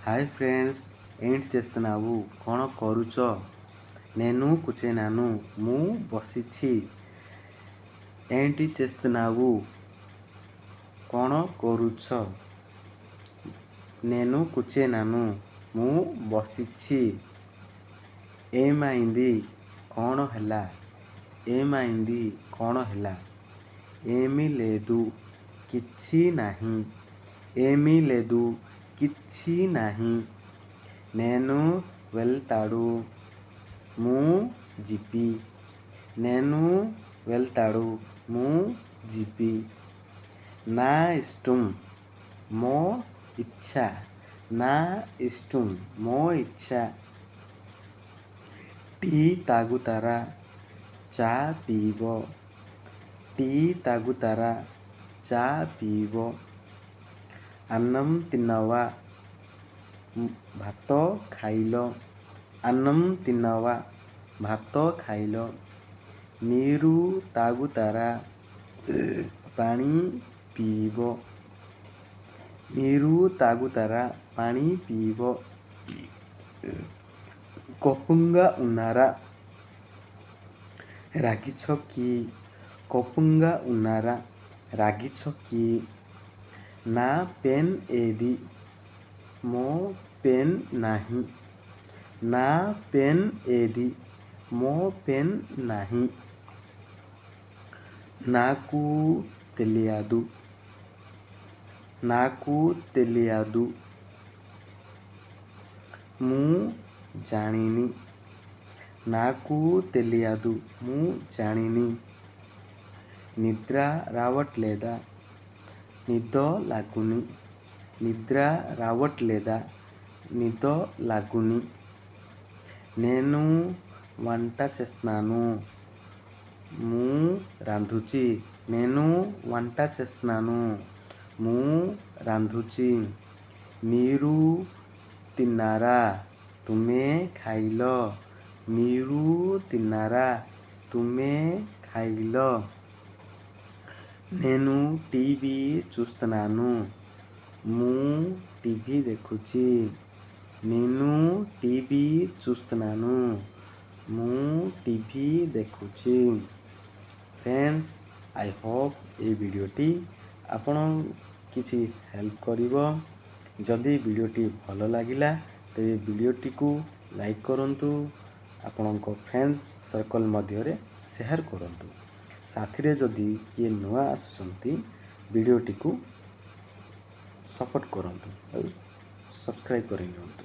Hi friends, ఏంటి చేస్తున్నావు? କ'ଣ କରୁଛ? నేను కూర్చున్నాను. ମୁଁ ବସିଛି. ఏంటి చేస్తున్నావు? କ'ଣ କରୁଛ? నేను కూర్చున్నాను. ମୁଁ ବସିଛି. ఏమైంది? କ'ଣ ହେଲା? ఏమైంది? କ'ଣ ହେଲା? ఏమీ లేదు. କିଛି ନାହିଁ. ఏమీ లేదు. କିଛି ନାହିଁ. నేను వెళ్తాడు. ମୁଁ ଯିବି. నేను వెళ్తాడు. ମୁଁ ଯିବି. నా ఇష్టం. ମୋ ଇଚ୍ଛା. నా ఇష్టం. ମୋ ଇଚ୍ଛା. టీ తాగుతారా? ଚା ପିଇବ. టీ తాగుతారా? ଚା ପିଇବ. అన్నం తిన్నావా? ଭାତ ଖାଇଲ. అన్నం తిన్నావా? ଭାତ ଖାଇଲ. నీరు తాగుతారా? ପାଣି ପିଇବ. నీరు తాగుతారా? ପାଣି ପିଇବ. కోపంగా ఉన్నారా? ରାଗିଛ କି? కోపంగా ఉన్నారా? ରାଗିଛ କି? నా పెన్ ఏది? ମୋ ପେନ୍ ନାହିଁ. నా పెన్ ఏది? ମୋ ପେନ୍ ନାହିଁ. నాకు తెలియదు. నాకు తెలియదు. ମୁଁ ଜାଣିନି. నాకు తెలియదు. ମୁଁ ଜାଣିନି. నిద్ర రావట్లేదా? ନିଦ ଲାଗୁନି. ନିଦ୍ర రావట్లేదా? ନିଦ ଲାଗୁନି. నేను వంట చేస్తున్నాను. ମୁଁ ରାନ୍ଧୁଛି. నేను వంట చేస్తున్నాను. ମୁଁ ରାନ୍ଧୁଛି. మీరు తిన్నారా? ତୁମେ ଖାଇଲ. మీరు తిన్నారా? ତୁମେ ଖାଇଲ. నేను టీవీ చూస్తున్నాను. ମୁଁ ଟିଭି ଦେଖୁଛି. నేను టీవీ చూస్తున్నాను. ମୁଁ ଟିଭି ଦେଖୁଛି. ଫ୍ରେଣ୍ଡସ୍, I Hope ଏଇ ଭିଡ଼ିଓଟି ଆପଣ କିଛି ହେଲ୍ପ କରିବ. ଯଦି ଭିଡ଼ିଓଟି ଭଲ ଲାଗିଲା, ତେବେ ଭିଡ଼ିଓଟିକୁ ଲାଇକ୍ କରନ୍ତୁ, ଆପଣଙ୍କ ଫ୍ରେଣ୍ଡ ସର୍କଲ୍ ମଧ୍ୟରେ ସେୟାର କରନ୍ତୁ. ସାଥିରେ ଯଦି କିଏ ନୂଆ ଆସୁଛନ୍ତି, ଭିଡ଼ିଓଟିକୁ ସପୋର୍ଟ କରନ୍ତୁ ଆଉ ସବସ୍କ୍ରାଇବ୍ କରିନିଅନ୍ତୁ.